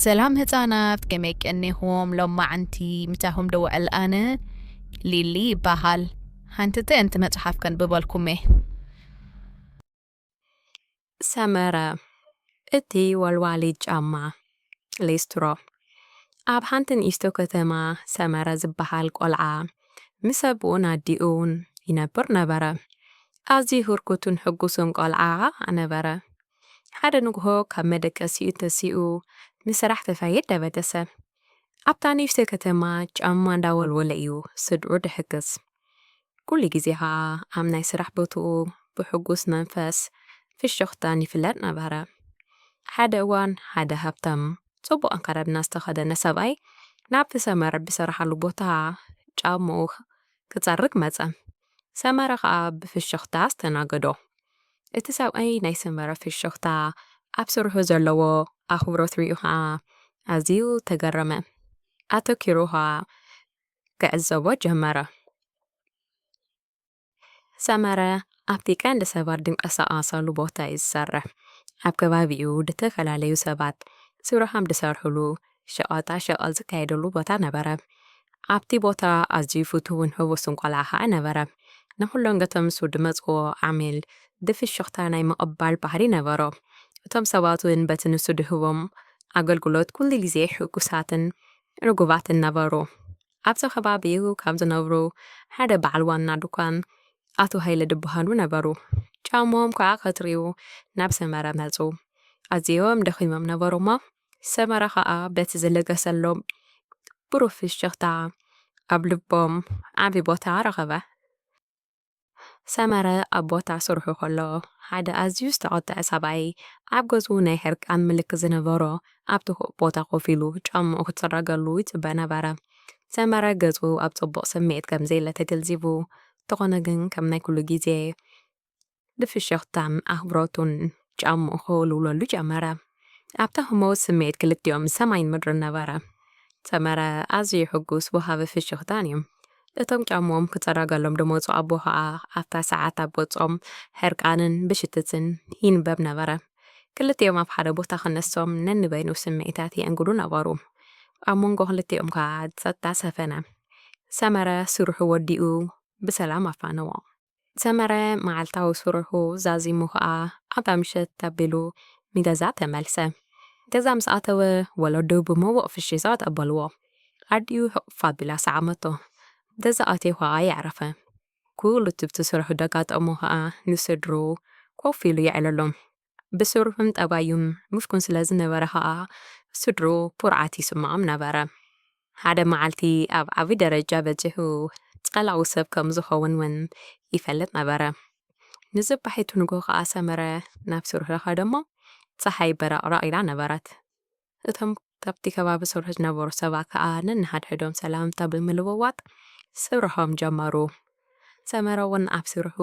ሰላም ህጻናት፣ ከመይ ቀኒኹም? ሎማዓንቲ ምሳኹም ደውዕል ኣነ ሊሊ ይበሃል። ሓንቲ ጥዕምቲ መጽሓፍ ከንብበልኩም እየ። ሰመረ፣ እቲ ወልዋሊ ጫማ። ሊስትሮ። ኣብ ሓንቲ ንእሽቶ ከተማ ሰመረ ዝበሃል ቆልዓ ምስ ኣቦኡን ኣዲኡን ይነብር ነበረ። ኣዝዩ ህርኩትን ሕጉስን ቆልዓ ነበረ። ሓደ ንግሆ ካብ መደቀሲኡ ተሲኡ ንስራሕ ተፋይድ ደበደሰ። ኣብታ ንእሽቶ ከተማ ጫማ እንዳወልወለ እዩ ስድሩ ድሕግዝ። ኩሉ ግዜ ኸኣ ኣብ ናይ ስራሕ ቦትኡ ብሕጉስ መንፈስ ፍሽኽታን ይፍለጥ ነበረ። ሓደ እዋን ሓደ ሃብታም ጽቡቕ ኣከዳድና ዝተኸደነ ሰብኣይ ናብቲ ሰመረ ብሰርሓሉ ቦታ ጫምኡ ክጸርግ መጸ። ሰመረ ኸኣ ብፍሽኽታ ኣስተናገዶ። እቲ ሰብኣይ ናይ ሰመረ ፍሽኽታ፣ ኣብ ስርሑ ዘለዎ ኣኽብሮት ርእዩ ኸኣ ኣዝዩ ተገረመ። ኣተኪሩ ኸኣ ክዕዘቦ ጀመረ። ሰመረ ኣብቲ ቀንዲ ሰባት ድንቀሳቐሰሉ ቦታ እዩ ዝሰርሕ። ኣብ ከባቢኡ ዝተፈላለዩ ሰባት ስርሖም ዝሰርሕሉ ሸቐጣ ሸቐጥ ዝካየደሉ ቦታ ነበረ። ኣብቲ ቦታ ኣዝዩ ፍቱውን ህቡስን ቆልዓ ኸኣ ነበረ። ንኹሎም ገቶም ንሱ ድመጽዎ ዓሚል ብፍሽኽታ ናይ ምቕባል ባህሪ ነበሮ። እቶም ሰባት እውን በቲ ንሱ ድህቦም ኣገልግሎት ኩሉ ግዜ ሕጉሳትን ርጉባትን ነበሩ። ኣብቲ ከባቢኡ ካብ ዝነብሩ ሓደ በዓል ዋና ድኳን ኣቶ ሃይለ ድበሃሉ ነበሩ። ጫምኦም ከዓ ከትርዩ ናብ ሰመረ መጹ። ኣዝዮም ደኺሞም ነበሩ እሞ ሰመረ ከዓ በቲ ዝለገሰሎም ብሩህ ፍሽኽታ ኣብ ልቦም ዓቢ ቦታ ረኸበ። ሰመረ ኣብ ቦታ ስርሑ ከሎ ሓደ ኣዝዩ ዝተቖጥዐ ሰብኣይ ኣብ ገዝኡ ናይ ሕርቃን ምልክት ዝነበሮ ኣብ ትሑት ቦታ ኮፍ ኢሉ ጫምኡ ክጽረገሉ ይጽበ ነበረ። ሰመረ ገጹ ኣብ ጽቡቕ ስምዒት ከም ዘየለ ተገንዚቡ፣ እንተኾነ ግን ከም ናይ ኩሉ ግዜ ብፍሽኽታን ኣኽብሮቱን ጫምኡ ክውልውለሉ ጀመረ። ኣብታ ህሞት ስምዒት ክልቲኦም ሰማይን ምድርን ነበረ። ሰመረ ኣዝዩ ሕጉስ ወሃቢ ፍሽኽታን እዩ። እቶም ጫምኦም ክጸረገሎም ድመጹ ኣቦ ኸኣ ኣብታ ሰዓት ኣብ ገጾም ሕርቃንን ብሽትትን ይንበብ ነበረ። ክልቲኦም ኣብ ሓደ ቦታ ክነሶም ነንበይኑ ስምዒታት የእንግዱ ነበሩ። ኣብ መንጎ ክልቲኦም ከኣ ጸጥታ ሰፈነ። ሰመረ ስርሑ ወዲኡ ብሰላም ኣፋነዎ። ሰመረ መዓልታዊ ስርሑ ዛዚሙ ኸኣ ኣብታ ምሸት ኣቢሉ ንገዛ ተመልሰ። ገዛ ምስ ኣተወ ወለዱ ብመውቕ ፍሽኽታ ተቐበልዎ። ኣዲኡ ሕቑፍ ኣቢላ ሰዓመቶ። ገዛ ኣትዩ ኸኣ የዕረፈ። ኩሉ እቲ ብቲ ስርሑ ደጋጠሞ ኸኣ ንስድሩ ኮፍ ኢሉ የዕለሎም። ብስርሑን ጠባዩን ምስጉን ስለ ዝነበረ ኸኣ ስድሩ ኩርዓት ይስምዖም ነበረ። ሓደ መዓልቲ ኣብ ዓቢ ደረጃ በጺሑ ጸላዊ ሰብ ከም ዝኸውን እውን ይፈልጥ ነበረ። ንጽባሒቱ ንግሆ ኸኣ ሰመረ ናብ ስርሑ ከደ እሞ ጸሓይ በራቕራቕ ኢላ ነበረት። እቶም ካብቲ ከባቢ ስርሑ ዝነበሩ ሰባት ከኣ ነንሓድሕዶም ሰላምታ ብምልውዋጥ ስርሖም ጀመሩ። ሰመረ እውን ኣብ ስርሑ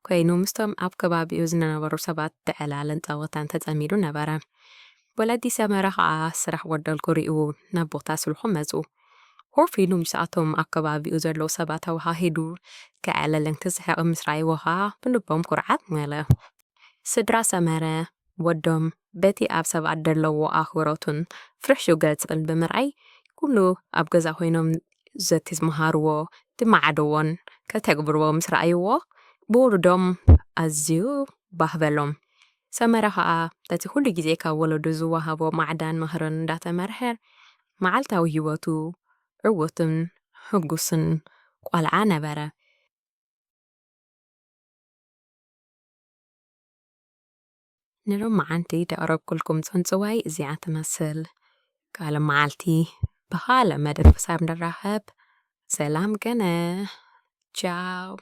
ኮይኑ ምስቶም ኣብ ከባቢኡ ዝነበሩ ሰባት ድዕላልን ጸወታን ተጸሚዱ ነበረ። ወለዲ ሰመረ ኸኣ ስራሕ ወደል ክርእዩ ናብ ቦታ ስርሑ መጹ። ኮፍ ኢሉ ምስኣቶም ኣብ ከባቢኡ ዘለዉ ሰባት ተወሃሂዱ ክዕለልን ክስሕቕን ምስ ረኣይዎ ኸኣ ብልቦም ኩርዓት መለ። ስድራ ሰመረ ወዶም በቲ ኣብ ሰባት ዘለዎ ኣኽብሮቱን ፍርሕሹ ገጽን ብምርኣይ ኩሉ ኣብ ገዛ ኮይኖም ዘቲ ዝመሃርዎ ድማዓደዎን ከተግብርዎ ምስ ረኣይዎ ብውሉዶም ኣዝዩ ባህ በሎም። ሰመረ ኸኣ በቲ ኩሉ ግዜ ካብ ወለዱ ዝወሃቦ ማዕዳን ምኽርን እንዳተመርሐ መዓልታዊ ህይወቱ ዕዉትን ሕጉስን ቆልዓ ነበረ። ንሎማዓንቲ ደቕረብኩልኩም ጽንጽዋይ እዚኣ ትመስል። ካልእ መዓልቲ ብኻልእ መደብ ክሳብ ንራኸብ ሰላም ገነ። ቻው።